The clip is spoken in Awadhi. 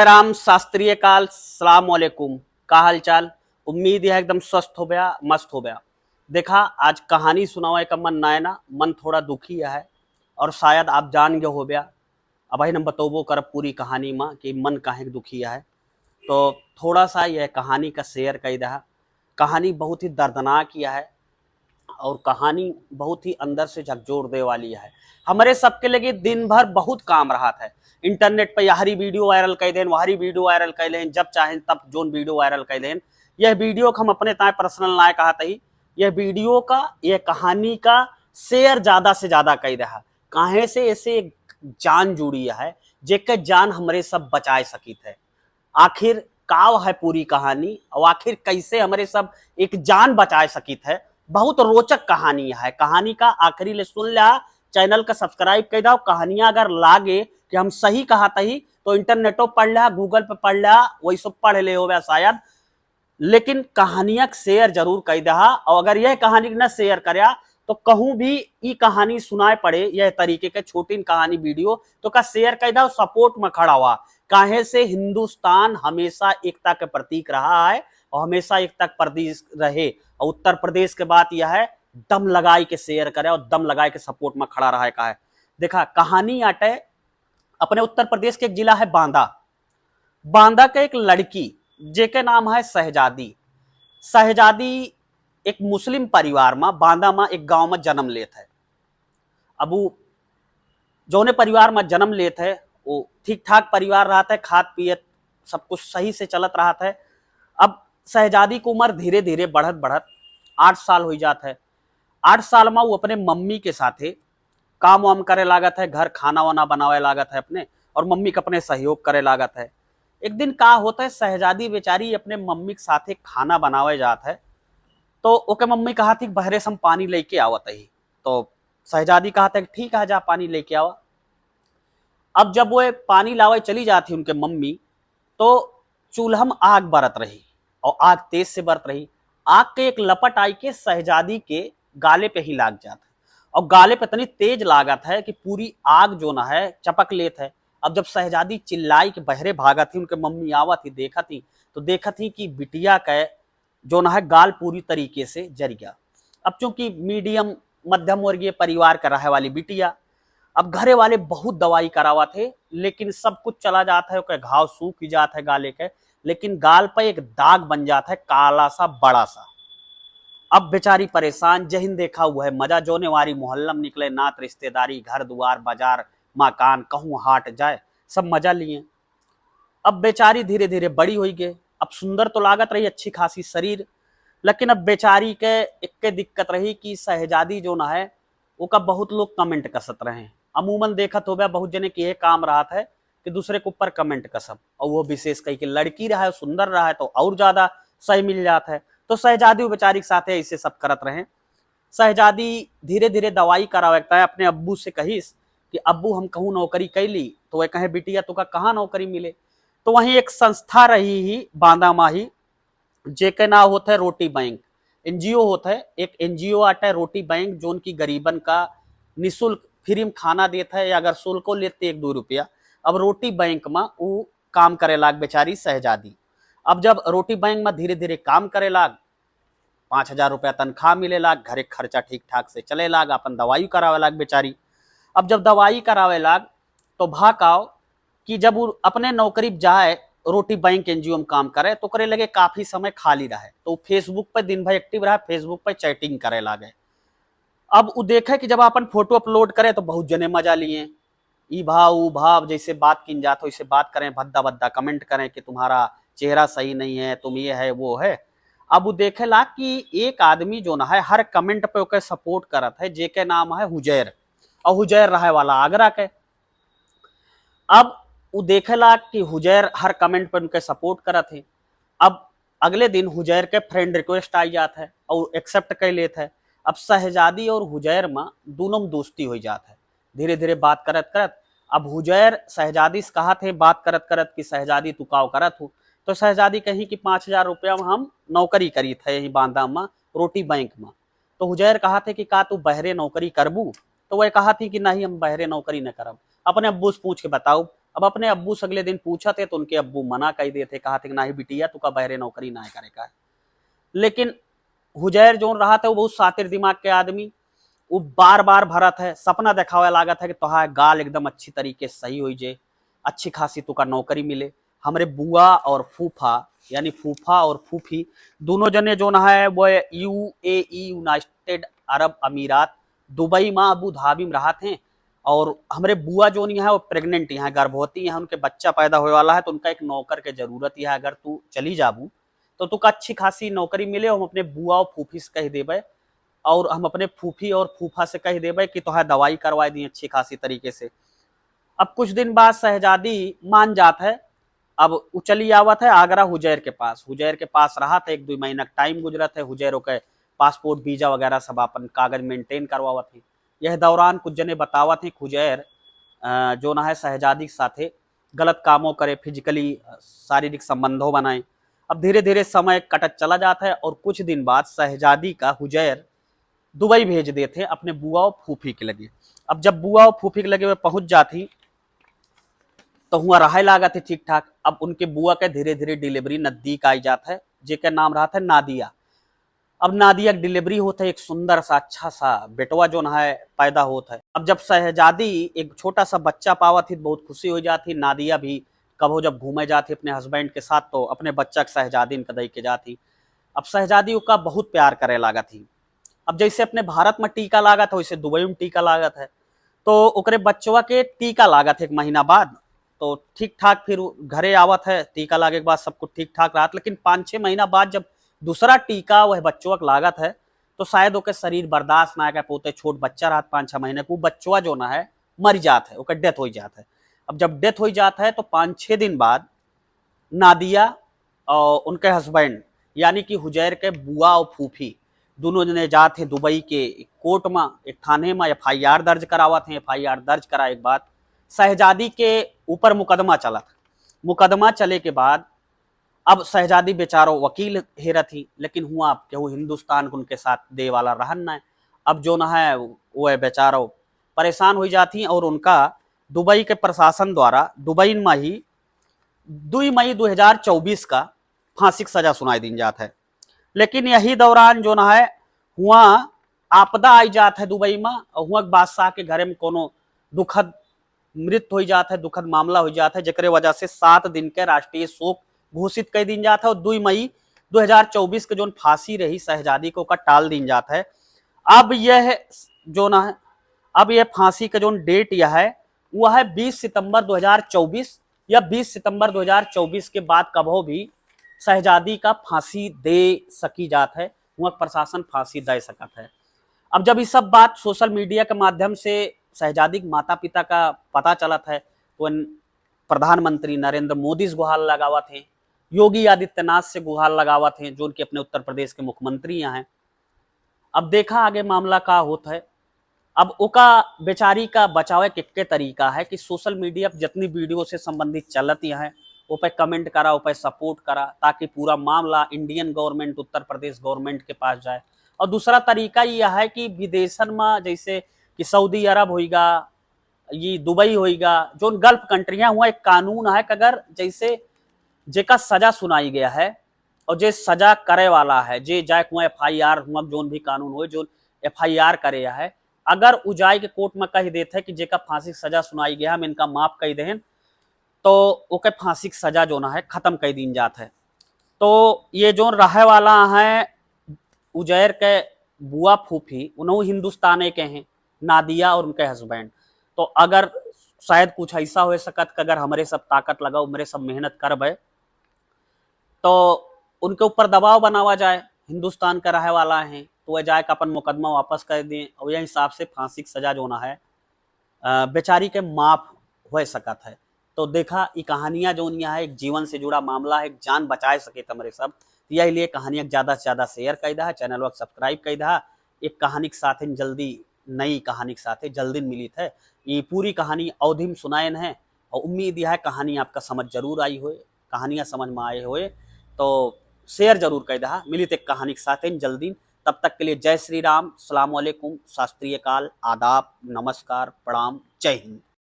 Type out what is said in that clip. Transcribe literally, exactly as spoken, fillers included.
राम शास्त्रीय काल, सलाम वालेकुम। का हाल चाल? उम्मीद है एकदम स्वस्थ हो गया, मस्त हो गया। देखा, आज कहानी सुनावे का मन ना है ना, मन थोड़ा दुखी है, और शायद आप जान गए हो गया। अब हम बतौबो करब पूरी कहानी में कि मन काहे के दुखी है। तो थोड़ा सा यह कहानी का शेयर कर दहा। कहानी बहुत ही दर्दनाक यह है, और कहानी बहुत ही अंदर से झकझोर दे वाली है। हमरे सबके लगे दिन भर बहुत काम रहत है, इंटरनेट पे यहरी वीडियो वायरल कर देन, वहरी वीडियो वायरल कर लेन, जब चाहें तब जोन वीडियो वायरल कर लेन। यह वीडियो का हम अपने ताए पर्सनल ना कहत ही, यह वीडियो का, यह कहानी का शेयर ज्यादा से ज्यादा कर दहा। काहे से ऐसे एक जान जुड़ी है, जेकर जान हमरे सब बचाए सकित है। आखिर काव है पूरी कहानी और आखिर कैसे हमरे सब एक जान बचाए सकित है। बहुत रोचक कहानी है। कहानी का आखिरी ले सुन ल्या, चैनल का सब्सक्राइब कर दो। कहानियां अगर लागे कि हम सही कहत ही तो इंटरनेटो पढ़ ल्या, गूगल पे पढ़ ल्या, वही सब पढ़ ले होगा शायद, लेकिन कहानिया के शेयर जरूर कर दहा। और अगर यह कहानी के न शेयर करया तो कहूँ भी ई कहानी सुनाए पड़े, यह तरीके के छोटिन कहानी वीडियो, तो का शेयर कर दहा, सपोर्ट में खड़ा हुआ। काहे से हिंदुस्तान हमेशा एकता के प्रतीक रहा है और हमेशा एकता के प्रतीक रहे। और उत्तर प्रदेश के बात यह है, दम लगाई के शेयर करे और दम लगाई के सपोर्ट में खड़ा रहा है। का है, देखा, कहानी आटे अपने उत्तर प्रदेश के एक जिला है बांदा। बांदा के एक लड़की, जेके नाम है शहजादी। शहजादी एक मुस्लिम परिवार में, बांदा में एक गांव में जन्म लेत है। अब वो जौने परिवार में जन्म लेत है, वो ठीक ठाक परिवार रहत है, खात पियत सब कुछ सही से चलत रहत है। अब शहजादी की उम्र धीरे धीरे बढ़त बढ़त आठ साल हो जात है। आठ साल में वो अपने मम्मी के साथे काम वाम करे लागत है, घर खाना वाना बनावे लागत है अपने, और मम्मी के अपने सहयोग करे लागत है। एक दिन का होत है, शहजादी बेचारी अपने मम्मी के साथे खाना बनावे जात है, तो ओके मम्मी कहत ही, "बहरे से हम पानी लेके आवत ही।" तो शहजादी कहत है, "ठीक है, जा पानी लेके आवा।" अब जब वो पानी लावे चली जात ही उनके मम्मी, तो चूल्हा में आग बरत रही और आग तेज से बरत रही। आग के एक लपट आई के शहजादी के गाले पे ही लाग जात है और गाले पे इतनी तेज लागत है कि पूरी आग जो न है चपक लेत है। अब जब शहजादी चिल्लाई के बहरे भागत ही, उनके मम्मी आवत ही, देखत ही, तो देखत ही कि बिटिया के जो न है गाल पूरी तरीके से जर गया। अब चूंकि मीडियम मध्यम वर्गीय परिवार का रहे वाली बिटिया, अब घरे वाले बहुत दवाई करावत है, लेकिन सब कुछ चला जात है, ओके घाव सूख ही जात है गाले के, लेकिन गाल पर एक दाग बन जात है काला सा बड़ा सा। अब बेचारी परेशान, जहिन देखा हुआ है मजा, जोने वारी मोहल्ला में निकले, नात रिश्तेदारी, घर दुआर, बाजार, मकान, कहूँ हाट जाए, सब मजा लिए। अब बेचारी धीरे धीरे बड़ी होई गए। अब सुंदर तो लागत रही, अच्छी खासी शरीर, लेकिन अब बेचारी के एक दिक्कत रही कि शहजादी जो ना है, ओका बहुत लोग कमेंट कसत रहे। अमूमन देखत होबे बहुत जने के ये काम रहत है कि दूसरे के ऊपर कमेंट कसब, और वो विशेष कही कि लड़की रहा है, सुंदर रहा है तो और ज्यादा सही मिल जात है। तो शहजादी वो बेचारी के साथे ऐसे सब करत रहे। शहजादी धीरे धीरे दवाई करावे के ताईं अपने अब्बू से कहिस कि अब्बू हम कहूँ नौकरी कैली, तो वह कहे बिटिया तोका कहाँ नौकरी मिले। तो वहीं एक संस्था रही ही बांदा माही, जेके नाव होत है रोटी बैंक, एनजीओ होत है, एक एनजीओ आटे रोटी बैंक, जोन की गरीबन का निशुल्क फ्री में खाना देत है, या अगर शुल्को लेते एक दो रुपया। अब रोटी बैंक में ऊ काम करे लाग बेचारी शहजादी। अब जब रोटी बैंक में धीरे धीरे काम करे लाग, पाँच हजार रुपया तनख्वाह मिले लाग, घरे खर्चा ठीक ठाक से चले लाग, अपन दवाई करावे लाग बेचारी। अब जब दवाई करावे लाग तो भा काव कि जब उ अपने नौकरी जाए, रोटी बैंक एनजीओ में काम करे, तो ओकरे लगे काफी समय खाली रहे, तो उ फेसबुक पे दिन भर एक्टिव रहे, फेसबुक पे चैटिंग करे लागे। अब उ देखे कि जब अपन फोटो अपलोड करे तो बहुत जने मजा लिए, ई भाव ऊ भाव, जैसे बात किन जात हो वैसे बात करें, भद्दा भद्दा कमेंट करें कि तुम्हारा चेहरा सही नहीं है, तुम ये है वो है। अब उ देखे लाग कि एक आदमी जो ना है हर कमेंट पे ओके सपोर्ट करत है, जेके नाम है हुजैर, और हुजैर रहे वाला आगरा के। अब उ देखे लाग कि हुजैर हर कमेंट पे उनके सपोर्ट करत है। अब अगले दिन हुजैर के फ्रेंड रिक्वेस्ट आई जात है और एक्सेप्ट कर लेत है। अब शहजादी और हुजैर में दोनों में दोस्ती हो जात है। धीरे धीरे बात करत करत अब हुजैर शहजादी से कहत है बात करत करत कि शहजादी तू काव करत हो? तो शहजादी कही कि पाँच हजार रुपया में हम नौकरी करीत है यही बांदा में, रोटी बैंक में। तो हुजैर कहत है कि का तू बहरे नौकरी करबू? तो वह कहत है कि नहीं, हम बहरे नौकरी न करब। अपने अब्बू से पूछ के बताओ। अब अपने अब्बू से अगले दिन पूछत है तो उनके अब्बू मना कइ देत है, कहत है कि नाही बिटिया, तुका बहरे नौकरी नाही करे का है। लेकिन हुजैर जौन रहत है वो बहुत शातिर दिमाग के आदमी, वो बार बार भरत है, सपना देखावे लागत है कि तोहार गाल एकदम अच्छी तरीके से सही होइ जे, अच्छी खासी तुका नौकरी मिले। हमरे बुआ और फूफा, यानी फूफा और फूफी, दोनों जने जौन है वो यूएई, यूनाइटेड अरब अमीरात, दुबई मा, अबू धाबी मा रहत हैं। और हमरे बुआ जौन है वो प्रेग्नेंट है, गर्भवती है, उनके बच्चा पैदा होए वाला है, तो उनका एक नौकर के जरूरत है। अगर तू चली जाबू तो तुका अच्छी खासी नौकरी मिले। हम अपने बुआ और फूफी से कह देबे और हम अपने फूफी और फूफा से कह देबे कि तोहार दवाई करवाए दी अच्छी खासी तरीके से। अब कुछ दिन बाद शहजादी मान जात है। अब उ चली आवत है आगरा हुजैर के पास। हुजैर के पास रहत है, एक दुइ महीना का टाइम गुजरत है। हुजैर ओके पासपोर्ट, वीजा वगैरह सब अपन कागज मेंटेन करवावत है। यह दौरान कुछ जने बतावत हैं कि हुजैर, अ, जौन है शहजादी के साथे गलत कामों करे, फिजिकली, अ, शारीरिक संबंधों बनाए। अब धीरे धीरे समय कटत चला जात है और कुछ दिन बाद शहजादी का हुजैर दुबई भेज देत हैं अपने बुआ और फूफी के लगे। अब जब बुआ और फूफी के लगे वे पहुँच जात ही तो हुआ रहे लागत है ठीक ठाक। अब उनके बुआ के धीरे धीरे डिलीवरी नजदीक आई जात है, जेके नाम रहत है नादिया। अब नादिया के डिलीवरी होत है, एक सुंदर सा अच्छा सा बेटवा जौन है पैदा होत है। अब जब शहजादी एक छोटा सा बच्चा पावत ही तो बहुत खुशी हो जात ही। नादिया भी कबो जब घूमे जात ही अपने हस्बैंड के साथ तो अपने बच्चा के शहजादी इनका दई के जात ही। अब शहजादी ओका बहुत प्यार करे लागत ही। अब जैसे अपने भारत में टीका लागत है वैसे दुबई में टीका लागत है। तो ओकरे बच्चवा के टीका लागत है एक महीना बाद, तो ठीक ठाक फिर उ घरे आवत है। टीका लागे के बाद सब कुछ ठीक ठाक रहत, लेकिन पाँच छः महीना बाद जब दूसरा टीका वह बच्चवा के लागत है तो शायद ओके शरीर बर्दाश्त ना कर पोते, छोट बच्चा रहत पाँच छः महीने के, उ बच्चवा जौन है मर जात है, ओकर डेथ हो जात है। अब जब डेथ हो जात है तो पाँच छः दिन बाद नादिया और उनके हस्बैंड यानी कि हुजैर के बुआ और फूफी दोनों जने जात हैं दुबई के कोर्ट में, एक थाने में एफआईआर दर्ज करावत हैं। एफआईआर दर्ज कराए के बाद शहजादी के ऊपर मुकदमा चलत। मुकदमा चले के बाद अब शहजादी बेचारो वकील हेरत ही, लेकिन हुआ केहू हिंदुस्तान के उनके साथ दे वाला रहन ना। अब जौन है वो बेचारो परेशान हो जात ही और उनका दुबई के प्रशासन द्वारा दुबई में ही दुई मई दो हज़ार चउबीस का फांसी की सजा सुनाई दीन जात है। लेकिन यही दौरान जौन है हुआ आपदा आई जात है दुबई में और हुआ बादशाह के घरे में कोनो दुखद मृत्यु हो जात है, दुखद मामला हो जात है, जेकरे वजह से सात दिन के राष्ट्रीय शोक घोषित कर दीन जात है और दुई मई दो हज़ार चउबीस के जौन फांसी रही शहजादी को ओका टाल दीन जात है। अब यह जौन है, अब यह फांसी का जौन डेट यह है वो है बीस सितंबर दो हज़ार चउबीस। या बीस सितंबर दो हज़ार चउबीस के बाद कबो भी शहजादी का फांसी दे सकी जात है, हुआ प्रशासन फांसी दे सकत है। अब जब ये सब बात सोशल मीडिया के माध्यम से शहजादी के माता पिता का पता चलत है तो इन प्रधानमंत्री नरेंद्र मोदी से गुहार लगावत हैं, योगी आदित्यनाथ से गुहार लगावत हैं जो उनके अपने उत्तर प्रदेश के मुख्यमंत्री यहाँ हैं। अब देखा आगे मामला का होत है। अब ओका बेचारी का बचावे के एक्के तरीका है कि सोशल मीडिया पर जितनी वीडियो से संबंधित चलत यहाँ है वो पे कमेंट करा, वो पे सपोर्ट करा, ताकि पूरा मामला इंडियन गवर्नमेंट, उत्तर प्रदेश गवर्नमेंट के पास जाए। और दूसरा तरीका यह है कि विदेशन में जैसे कि सऊदी अरब होइगा, ये दुबई होइगा, जौन गल्फ कंट्रियाँ हुआ एक कानून है कि अगर जैसे जेका सजा सुनाई गया है और जे सजा करे वाला है, जे जाए हुआ एफआईआर हुआ जौन भी कानून होए, जौन एफआईआर करे है, अगर उ जाए के कोर्ट में कह देत है कि जेका फांसी की सजा सुनाई गया, हम इनका माफ कह देहन, तो ओके फांसी की सजा जौन है खत्म कह दीन जात है। तो ये जौन रहे वाला है उजैर के बुआ फूफी, उन्हों हिंदुस्ताने के हैं, नादिया और उनके हस्बैंड। तो अगर शायद कुछ ऐसा हो सकत कि अगर हमरे सब ताकत लगाओ, हमरे सब मेहनत करबे, तो उनके ऊपर दबाव बनावा जाए, हिंदुस्तान का रहे वाला है, तो वह जाए के अपन मुकदमा वापस कर दें और यह हिसाब से फांसी की सजा जो ना है, अ, बेचारी के माफ हो सकत है। तो देखा, ई कहानियाँ जौन यहाँ है, एक जीवन से जुड़ा मामला है, एक जान बचाए सके त हमरे सब। यही लिए कहानियाँ ज़्यादा से ज़्यादा शेयर कर दहा, चैनल को सब्सक्राइब कर दहा। एक कहानी के साथ ही जल्दी, नई कहानी के साथ ही जल्दी मिलित है। ये पूरी कहानी अवधी में सुनायन है और उम्मीद यह है कहानी आपका समझ जरूर आई होए, कहानियाँ समझ में आए होए तो शेयर जरूर कर दहा। मिलित एक कहानी के साथ ही जल्दी, तब तक के लिए जय श्री राम, सलाम वालेकुम, शास्त्रीय काल, आदाब, नमस्कार, प्रणाम, जय हिंद।